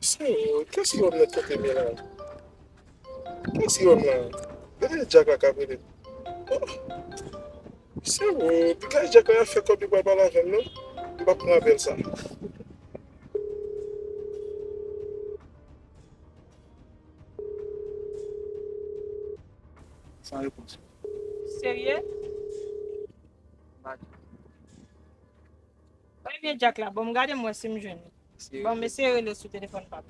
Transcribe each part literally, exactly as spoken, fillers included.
Senyè, kiyès ki wè m nan kote m ye la? Kiyès ki wè m la? Gade Dyak la k ap rele m. Oh! Senyè, gade Dyak la, y ap fè kòb li pral pale avè m non. M p ap pran apèl sa. San repons. Serye? Mwen ebyen Dyak la, bon, m gade m wè si m jwenn li. Bon, m eseye rele sou telefòn pa m.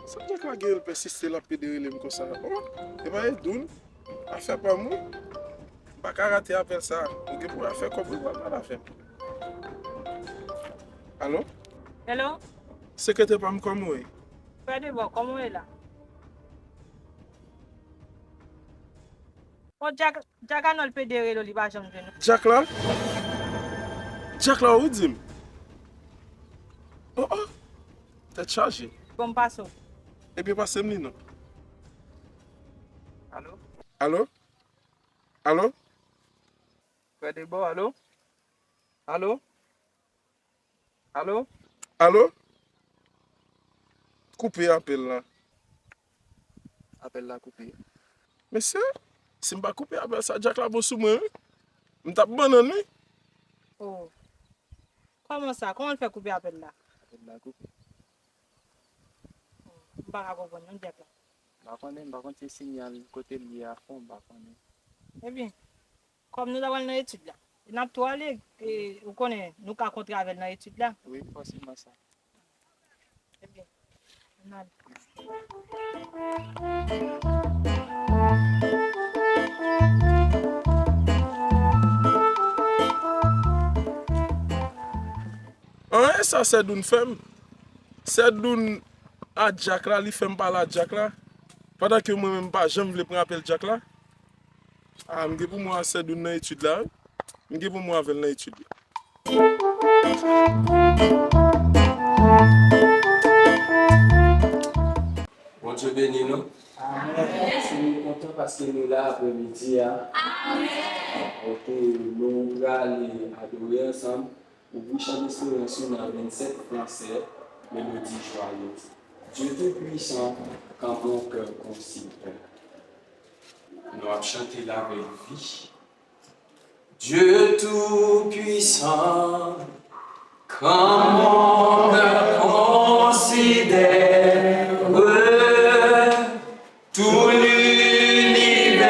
Sa Dyak la gen, l pèsiste, l ap pede rele m konsa. Oh, e pa Edoun, afè pa m wi. M pa ka rate apèl sa. Ou gen pou afè kòb wi, pral pale avè m. Alo? Hello? Sekretè pa m, kòman w ye? Frè Debò, kòman w ye la? Bon, Dyak, Dyak Anòl pede rele w, li pa janm jwenn ou. Dyak la? Dyak la, ou di m? Oh, oh! Tèt chaje. Bon, m pase w. Ebyen, pase m li non. Alo? Alo? Alo? Frè Debò, alo? Alo? Alo? Alo? Koupe apèl la. Apèl la koupe. Mesye, si m pa koupe apèl sa, Dyak la bon sou mwen wi. M t ap bannann wi. Oh. Kòman sa? Kòman l fè koupe apèl la? Apèl la koupe. M pa ka konprann non, Dyak la. M pa konnen, m pa konn si sinyal kote l ye a fò, m pa konnen. Ebyen, kòm nou ta pral nan etid la, n ap tou ale, e, ou konnen, nou ka kontre avè l nan etid la. Wi, fòseman sa. Ebyen, n ale. An, e sa Sèdoun fè m? Sèdoun a Dyak la, li fè m pale a Dyak la, pandan ke mwen menm m pa janm vle pran apèl Dyak la. A, m gen pou m wè Sèdoun nan etid la wi. M gen pou m wè avè l nan etid la. Bondye beni nou. Amèn. Si nou kontan paske nou la aprèmidi a. Amèn. Ok, nou prale adore ansanm. Ouvri chan desperans ou nan vennsèt fransè, melodi jwaye. Dieu Tout-Puissant, quand mon cœur considère. Nou ap chante l avèk vi. Dieu Tout-Puissant, quand mon cœur considère tout l'univers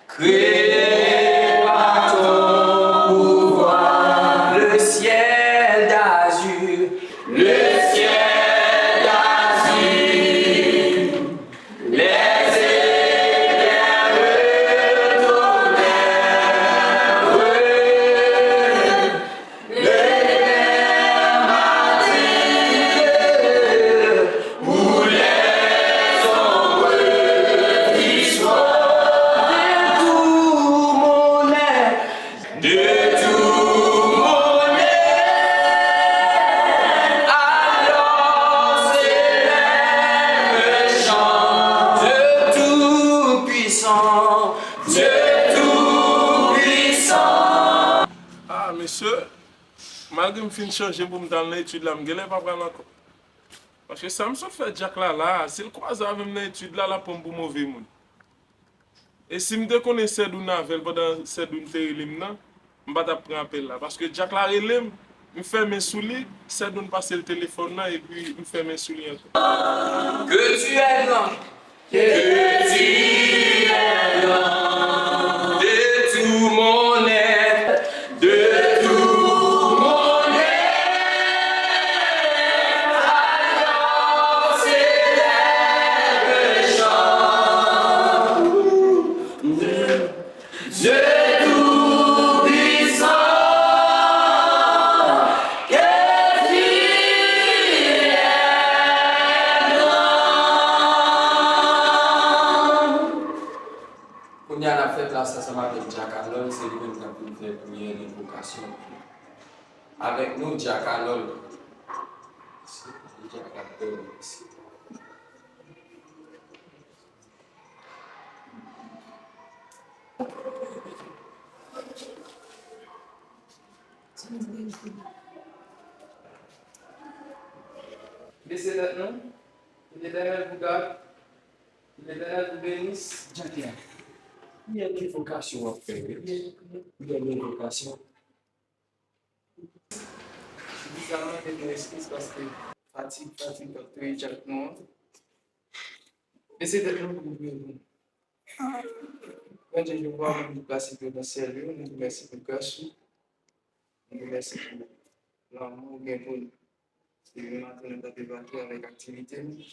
créé par ton pouvoir, le ciel d'azur, le ciel d'azur, les éclairs de ton œuvre. Ah, mesye, malgre m fin chanje pou m t al nan etid la, m genlè pa pral ankò. Paske sa m sot fè Dyak la la a, si l kwaze avè m nan etid la, l ap pran m pou move moun. E si m te konnen Sèdoun avè l pandan Sèdoun te rele m nan, m pa t ap pran apèl la. Paske Dyak la rele m, m fèmen sou li, Sèdoun pase l telefòn nan, epi m fèmen sou li ankò. Que tu es grand. Que tu es grand. De tout mon être, de tout mon être, alors s'élève un chant. Dieu Tout-Puissant, que tu es grand. Kounye a, n ap fè plas ansanm avèk Dyak Alòl, se li menm k ap vin fè priyè lenvokasyon. Avèk nou, Dyak Alòl. Se Dyak Alòl. Bese tèt nou. Ke Letènèl vous garde. Ke Letènèl vous bénisse. Dyak la. Priyè lenvokasyon w ap fè, wi. Priyè lenvokasyon. Bizarman, te gen eskiz paske fatig, fatig k ap touye Dyak nou an. Bese tèt nou pou nou priye pou nou. Bondye Jewova, nou di plase yo nan syèl yo, nou di mèsi pou gras ou, nou di mèsi pou lanmou ou gen pou nou. Se yon maten nou ta debake avèk aktivite nou.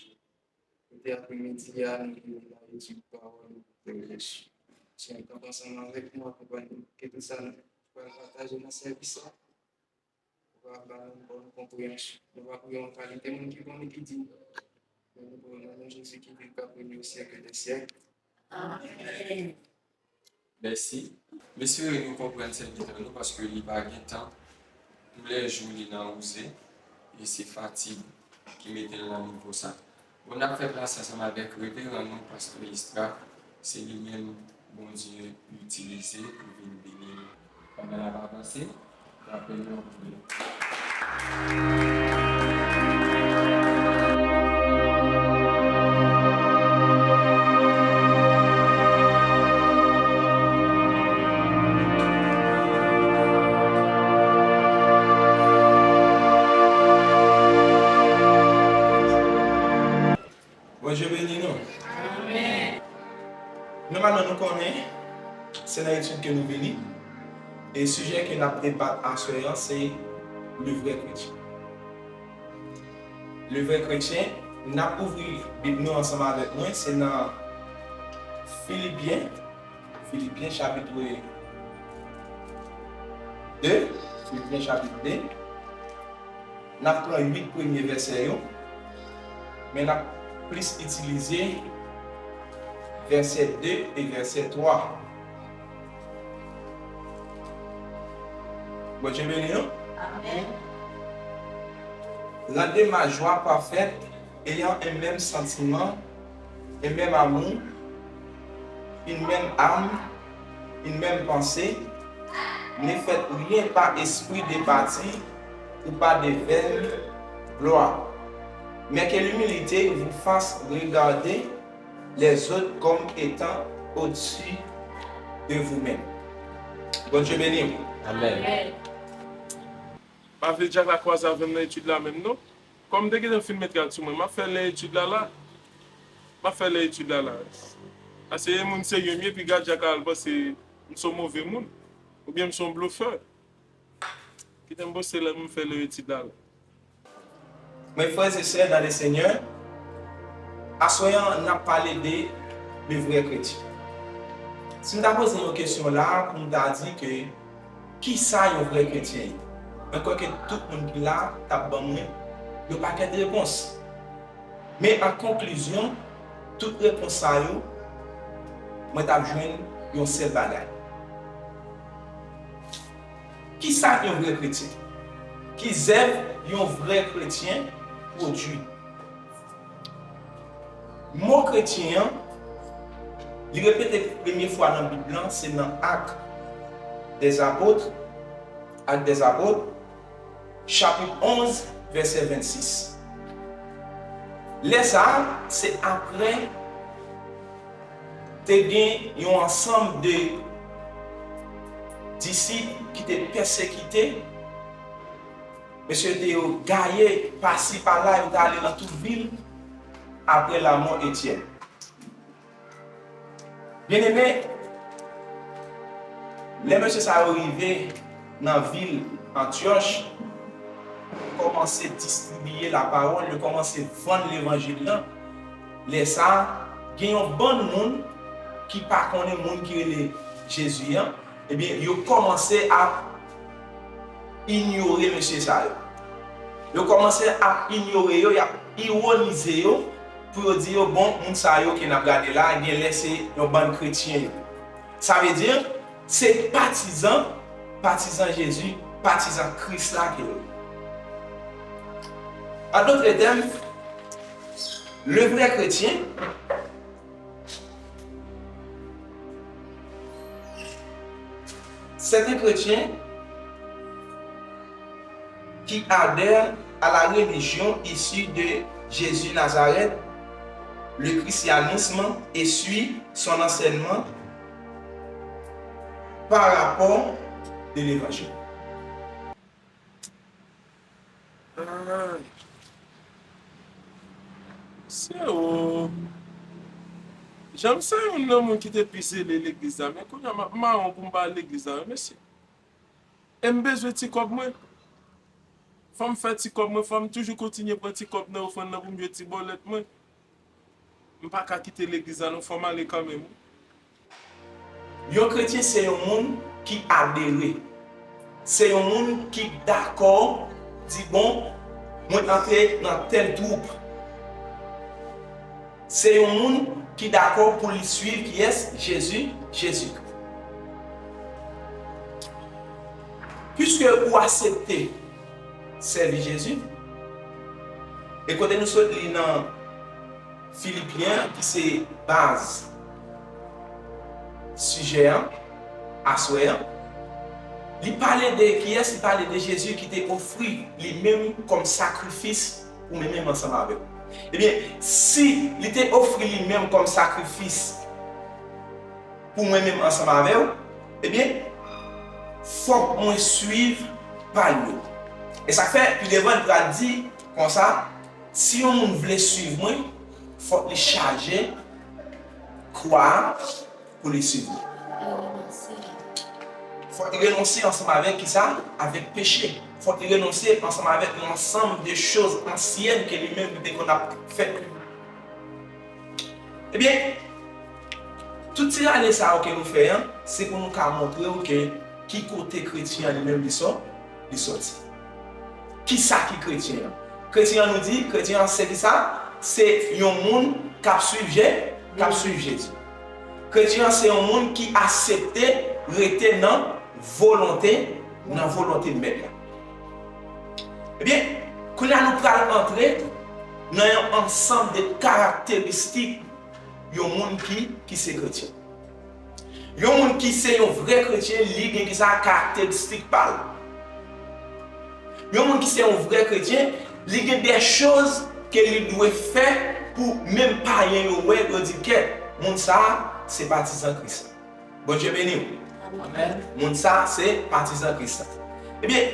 Kote apremidi a, nou vini nan etid pawòl ou, Pè Jezi. Senyè, kanpe ansanm avèk nou, akonpanye nou. Ke tout sa nou pral pataje nan sèvis la, ou va ba nou bòn konpreyansyon. Nou va priye an kalite moun ki konnen ki di. Men nou priye nan non Jezi ki viv, k ap renye au siècle des siècles. Amèn. Mèsi. M espere nou konprann sèvitè nou, paske li pa gen tan. Toulèjou li nan wouze, e se fatig ki mete l nan nivo sa. Bon, n ap fè plas ansanm avèk reveran nou, pastè Istra. Se li menm Bondye itilize pou vin beni nou. Pandan n ap avanse, frape yon priyè. Bondye beni nou. Amèn. Nòmalman, nou konnen, se nan etid ke nou vini. E sijè ke n ap debat aswè an, se le vrai chrétien. Le vrai chrétien, n ap ouvri Bib nou ansanm avèk mwen, se nan Filipyen, Filipyen chapit de, Filipyen chapit de. N ap pran uit premye vèsè yo, men n ap plis itilize vèsè de e vèsè twa. Bondye beni nou. Amèn. Rendez ma joie parfaite, ayant un même sentiment, un même amour, une même âme, une même pensée, ne faites rien par esprit de parti ou par de vaine gloire, mais que l'humilité vous fasse regarder les autres comme étant au-dessus de vous-même. Bondye beni w. Amèn. Amèn. Pa vle Dyak la kwaze avè m nan etid la menm non. Kòm m te gentan fin met rad sou mwen, m ap fè lè etid la la. M ap fè lè etid la la. Paske e moun serye m ye, piga Dyak la al panse m se yon move moun. Oubyen m se yon blofè. Kite m poste lè m fè lè etid la la. Mes frères et sœurs dans le Seigneur, aswè an n ap pale de le vrai chrétien. Si m ta poze yon kesyon la pou m ta di ke kisa yon vrè kretyen ye? Mwen kwè ke tout moun ki la t ap ban mwen yon pakèt repons. Men an konklizyon tout repons sa yo, mwen t ap jwenn yon sèl bagay. Kisa yon vrè kretyen? Ki zèv yon vrè kretyen pwodui? Mo kretyen an, li repete premye fwa nan Bib lan, se nan Ak dèzapot, Ak dèzapot, chapit onz, vèsè vennsis. Lè sa a, se apre Te gen yon ansanm de disip ki te pèsekite. Mesye te yo gaye pasi pala, yo t ale nan tout vil apre lanmò Etyèn. Byeneme, lè mesye sa yo rive nan vil Antyòch, yo kòmanse distribiye lapawòl, yo kòmanse vann levanjil lan. Lè sa a, gen yon bann moun ki pa konnen moun ki rele Jezi an, ebyen, yo kòmanse ap inyore mesye sa yo. Yo kòmanse ap inyore yo, y ap iwonize yo, pou yo di yo, bon, moun sa yo ke n ap gade la, genlè se yon bann kretyen yo. Sa vle di, se patizan, patizan Jezi, patizan Kris la ke yo ye. En d'autres termes, le vrai chrétien, c'est un chrétien qui adhère à la religion issue de Jésus Nazareth, le christianisme, et suit son enseignement par rapport de l'évangile. Ay. Mesye o. Jan m se youn nan moun ki te pi zele legliz la, men kounye a m ap mawon pou m pa al legliz la wi mesye. E m bezwen ti kòb mwen. Fò m fè ti kòb mwen, fò m toujou kontinye pran ti kòb nan ofrann nan pou m jwe ti bòlèt mwen. M pa ka kite legliz la non, fò m ale kanmenm wi. Yon kretyen se yon moun ki adere. Se yon moun ki dakò di bon, mwen antre nan tèl twoup. Se yon moun ki dakò pou li swiv kiyès? Jezi, Jezikri. Piske ou aksepte sèvi Jezi, e kote nou sot li nan Filipyen ki se baz sijè an, aswè an, li pale de kiyès? Li pale de Jezi ki te ofri li menm kòm sakrifis pou mwen menm ansanm avè w. Ebyen, si li te ofri li menm kòm sakrifis pou mwen menm ansanm avè w, ebyen, fòk mwen swiv pa l yo. E sa k fè, pi devan, li pral di konsa, si yon moun vle swiv mwen, fòk li chaje kwa a pou li swiv mwen. Fòk li renonse ansanm avèk kisa? Avèk peche. Fòk li renonse ansanm avèk yon ansanm de choz ansyèn ke li menm li te konn ap fè. Ebyen, tout ti rale sa yo ke nou fè an, se pou nou ka montre w ke ki kote kretyen an li menm li sò, li sòti. Kisa ki kretyen an? Kretyen an nou di, kretyen an se kisa? Se yon moun k ap swiv Je, k ap swiv Jezi. Kretyen an se yon moun ki aksepte rete nan volonte, nan volonte Mèt la. Ebyen, kounye a nou pral antre nan yon ansanm de karakteristik yon moun ki, ki se kretyen. Yon moun ki se yon vrè kretyen, li gen kisa? Karakteristik pa l. Yon moun ki se yon vrè kretyen, li gen de choz ke li dwe fè pou menm payen yo wè, yo di kèt, moun sa a se patizan Kris la. Bondye beni w. Moun sa a se patizan Kris la. Ebyen,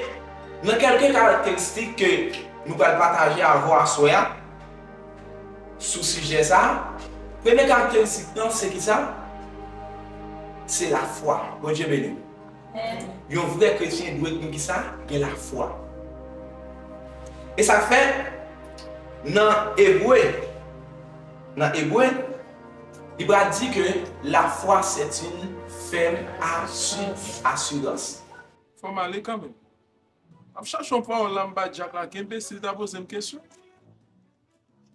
nan kèlke karakteristik ke nou pral pataje avè w aswè a, sou sijè sa a, premye karakteristik lan se kisa? Se lafwa. Bondye beni w. Yon vrè kretyen dwe gen kisa? Gen lafwa. E sa k fè, nan Ebre, nan Ebre, li pral di ke la foi c'est une ferme assurance. Fò m ale kanmenm. M ap chache yon pawòl la, m ba Dyak la kenbe si l ta poze m kesyon.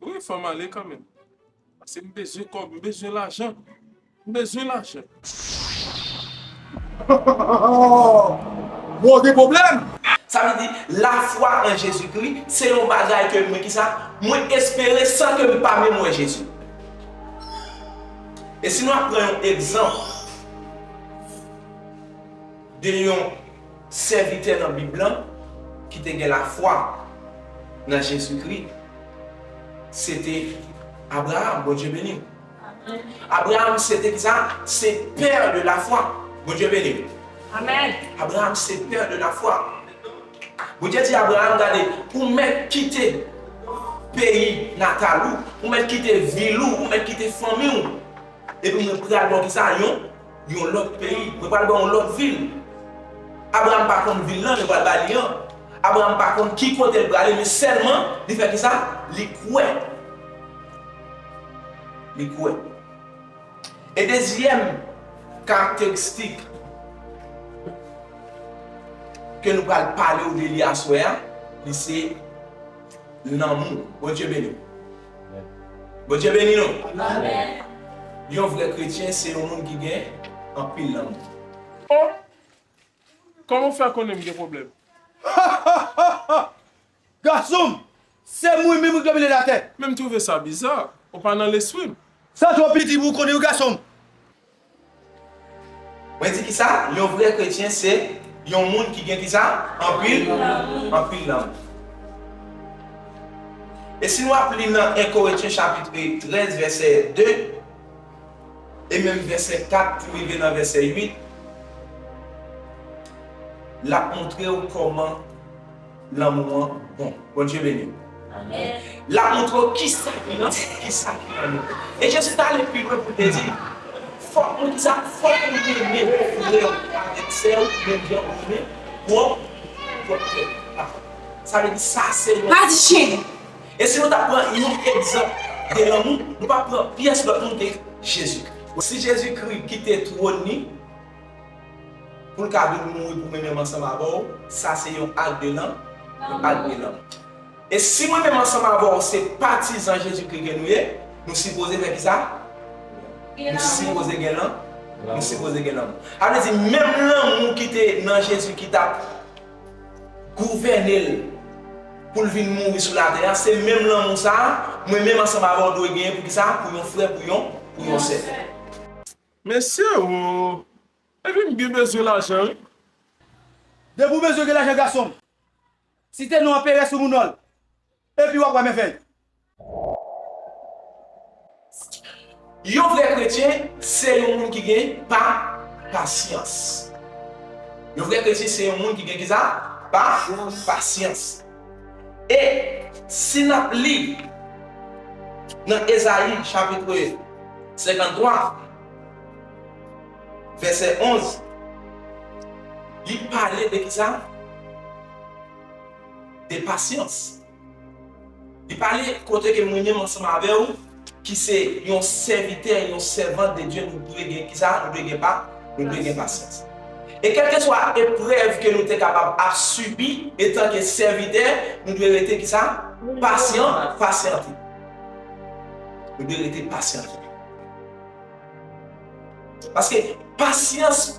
Wi, fò m ale kanmenm. Paske m bezwen kòb, m bezwen lajan. M bezwen lajan. Bon, gen pwoblèm. Sa vle di, lafwa an Jezikri, se yon bagay ke mwen, kisa? Mwen espere san ke m pa menm wè Jezi. E si nou ap pran yon egzanp de yon sèvitè nan Bib lan ki te gen lafwa nan Jezikri, se te Abraram, Bondye beni w. Abraham se te kisa? Se pè de la fwa. Bondye beni w. Amèn. Abraham se pè de la fwa. Bondye di Abraham, gade, ou mèt kite peyi natal ou, ou mèt kite vil ou, ou mèt kite fanmi w. Epi mwen pral ba w kisa? Yon, yon lòt peyi. Mwen pral ba w yon lòt vil. Abraham pa konn vil lan, yo pral ba li an. Abraham pa konn ki kote l prale, men sèlman li fè kisa? Li kwè. Li kwè. E dezyèm karakteristik ke nou pral pale w de li aswè a, li se lanmou. Bondye beni w. Bondye beni nou. Amèn. Yon vrè kretyen se yon moun ki gen anpil lanmou. Oh! Kòman w fè konnen m gen pwoblèm? Gason m, se mwen menm ki domine latè. Men m twouve sa biza, ou pa nan lespri m. Sa twò piti pou w konnen wi gason m. Mwen di kisa? Yon vrè kretyen se yon moun ki gen kisa? Anpil, anpil lanmou. E si nou ap li nan en Korentyen chapit trèz vèsè de, e menm vèsè kat pou rive nan vèsè uit, l ap montre w kòman lanmou an bon. Bondye beni w. Amèn. L ap montre w kisa ki nan, kisa ki nan nou. E Jezi t ale pi lwen pou l te di, fòk nou kisa? Fòk nou renmen frè w avèk sè w menm jan ou renmen pwòp, pwòp tèt ou. Sa vle di sa se yon... Pa di chen! E si nou ta pran yon egzanp de lanmou, nou pa pran pyès lòt moun ke Jezikri. Si Jezikri kite twòn li pou l ka vin mouri pou mwen menm ansanm avè w, sa se yon ak de lan, yon ak de lanmou. E si mwen menm ansanm avè w se patizan Jezikri ke nou ye, nou sipoze fè kisa? Nou sipoze gen lan, nou sipoze gen lanmou. Sa vle di menm lanmou ki te nan Jezi ki t ap gouvène l pou l vin mouri sou latè a, se menm lanmou sa a, mwen menm ansanm avè w dwe genyen pou kisa? Pou yon frè, pou yon, pou yon sè. Mesye o! Epi m gen bezwen lajan wi. Depi w bezwen gen lajan gason m, site non an Perè sou moun non l. Epi w ap wè mèvèy. Yon vrè kretyen se yon moun ki gen pa, pasyans. Yon vrè kretyen se yon moun ki gen kisa? Pa, pasyans. E si n ap li nan Ezayi chapit senkanntwa, vèsè onz, li pale de kisa? De pasyans. Li pale kote ke mwen menm ansanm avè w, ki se yon sèvitè, yon sèvant de Dye, nou dwe gen kisa? Nou dwe gen pa, nou dwe gen pasyans. E kèlkeswa eprèv ke nou te kapab ap sibi etanke sèvitè, nou dwe rete kisa? Pasyan, pasyante. Nou dwe rete pasyante. Paske pasyans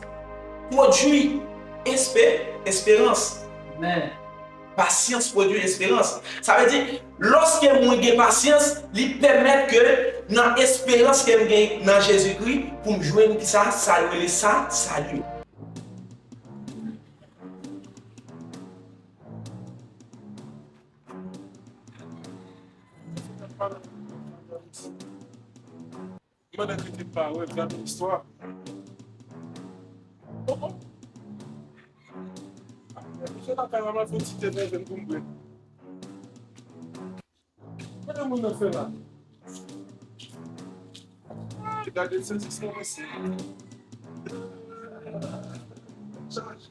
pwodui espe-, esperans. Amèn. Pasyans pwodui esperans. Sa vle di, lòske mwen gen pasyans, li pèmèt ke nan esperans ke m gen nan Jezikri, pou m jwenn kisa? Sa yo rele sa, sali. Mwen nan kite pa wè, gade istwa. Oh, oh. Misye lakay la, mwen fè ti te nève m pou m bwè. Gade moun nan fè la. Ay, gade sezisman mesye. Chaje.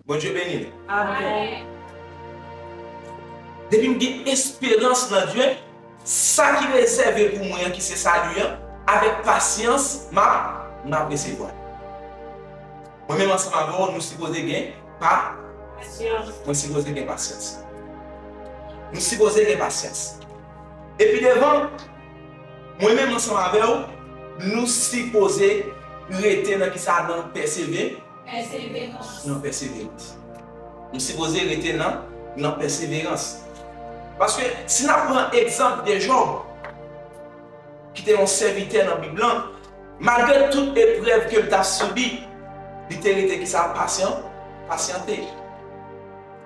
Bondye beni nou. Amèn. Depi m gen esperans nan Dye, sa ki rezève pou mwen an, ki se sali an, avèk pasyans, m ap, m ap resevwa l. Mwen menm ansanm avè w, nou sipoze gen pa-, pasyans. Mwen sipoze gen pasyans. Nou sipoze gen pasyans. Epi devan, mwen menm ansanm avè w, nou sipoze rete nan kisa? Nan pèseve-, nan pèseverans. Nou sipoze rete nan, nan pèseverans. Paske si n ap pran egzanp de Jòb, ki te yon sèvitè nan Bib lan, malgre tout eprèv ke l t ap sibi, li te rete kisa? Pasyan, pasyante.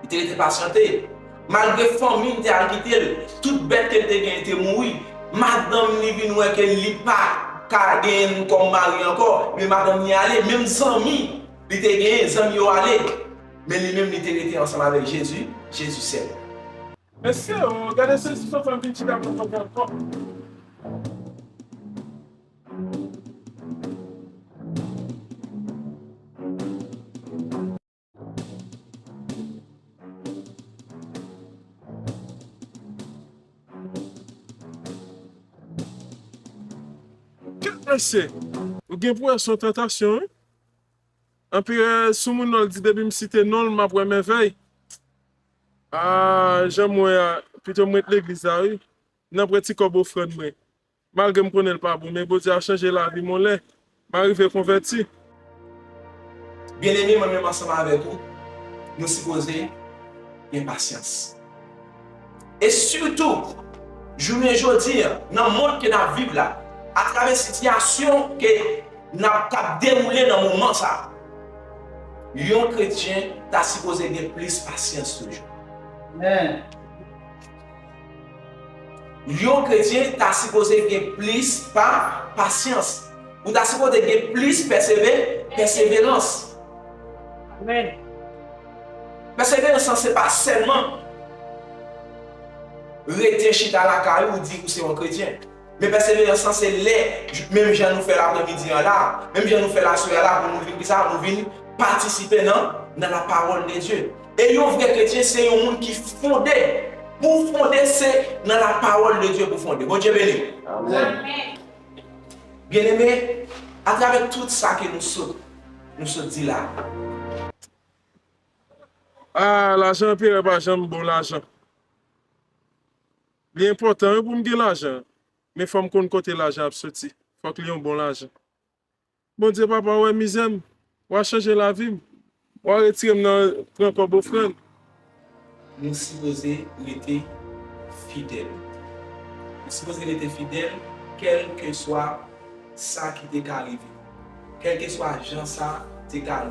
Li te rete pasyante. Malgre fanmi l te al kite l, tout bèt ke l te genyen te mouri. Madanm li vin wè ke li pa ka genyen l kòm mari ankò, men madanm li ale, menm zanmi li te genyen, zanmi yo ale. Men li menm li te rete ansanm avèk Jezi, Jezi sèl. Mesye, o, gade sezi fanm vin chita pou fanm ankò. Kèt mesye, ou gen pou wè se yon tantasyon, wi. Anpil, eh, sou moun nan, l di depi m site non l, m ap wè mèvèy. Ah, jan m wè a, pito m ret legliz la, wi. Nan pran ti kòb ofrann mwen. Malgre m konnen l pa bon, men Bondye a chanje lavi m yon lè. M arive konvèti. Byeneme, mwen menm ansanm avèk ou, nou sipoze gen pasyans. E sitou, jounen jodi a, nan mond ke n ap viv la, atravè sitiyasyon ke n ap, k ap dewoule nan moman sa a, yon kretyen ta sipoze gen plis pasyans toujou. Amèn. Yon kretyen ta sipoze gen plis pa, pasyans. Ou ta sipoze gen plis pèseve-, pèseverans. Amèn. Pèseverans lan, se pa sèlman rete chita lakay ou, di ou se yon kretyen. Men pèseverans lan, se lè, menm jan nou fè l aprèmidi an la, menm jan nou fè l aswè a la, pou nou vin, kisa, nou vin patisipe nan, nan la parole de Dieu. E yon vrè kretyen, se yon moun ki fonde. Pou w fonde, se nan la parole de Dieu pou w fonde. Bondye beni w. Amèn. Byeneme, atravè tout sa ke nou sot, nou sot di la. Ah, lajan, anperè pa janm bon lajan. Li enpòtan, wi, pou m gen lajan. Men fò m konn kote lajan ap soti. Fòk li yon bon lajan. Bondye, papa, w wè mizè m. W a chanje lavi m. W a retire m nan pran kòb ofrann. Nou sipoze rete fidèl. Nou sipoze rete fidèl, kèlkeswa sa ki te ka rive. Kèlkeswa jan sa te ka,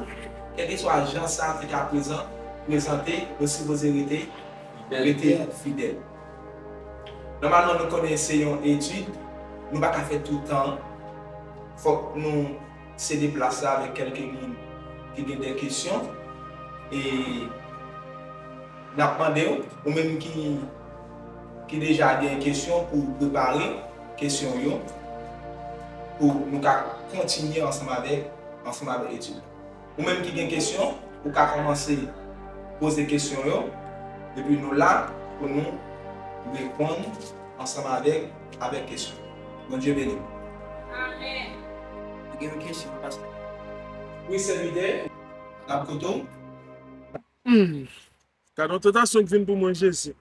kèlkeswa jan sa te ka prezan-, prezante, nou sipoze rete, rete fidèl. Nòmalman, nou konnen se yon etid, nou pa ka fè tout tan. Fòk nou sede plas la avèk kèlke moun ki gen de kesyon. E n ap mande w, ou menm ki, ki deja gen kesyon, pou w prepare kesyon w yo, pou nou ka kontinye ansanm avèk, ansanm avèk etid la. Ou menm ki gen kesyon, ou ka kòmanse poze kesyon w yo, epi nou la pou nou reponn ansanm avèk, avèk kesyon. Bondye beni w. Amèn. Ou gen yon kesyon, pastè? Wi, sèvitè, n ap koute w. Hmm. Gade yon tantasyon k vin pou mwen, Jezi.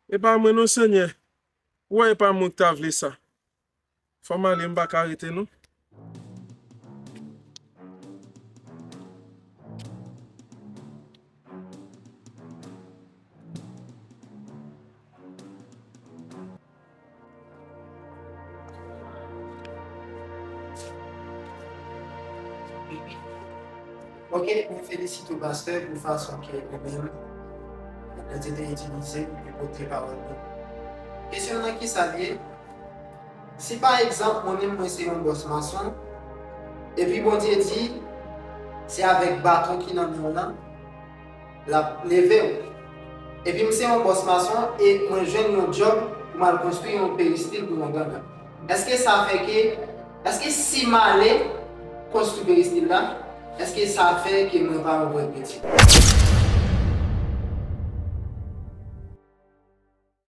E pa mwen non, Senyè. Ou wè, e pa mwen k ta vle sa. Fò m ale, m pa ka rete non. Ok, mwen felisite w, pastè, pou fason ke ou menm Bondye te itilize w pou pote pawòl li. Kesyon nan ki sa l ye? Si pa egzanp, mwen menm mwen se yon bòs mason, epi Bondye di, se avèk baton ki nan men w lan, l ap leve w. Epi m se yon bòs mason e mwen jwenn yon djòb pou m al konstwi yon peristil pou yon gangan. Èske sa fè ke, èske si m ale konstwi peristil la, èske sa fè ke mwen pa yon vrè kretyen?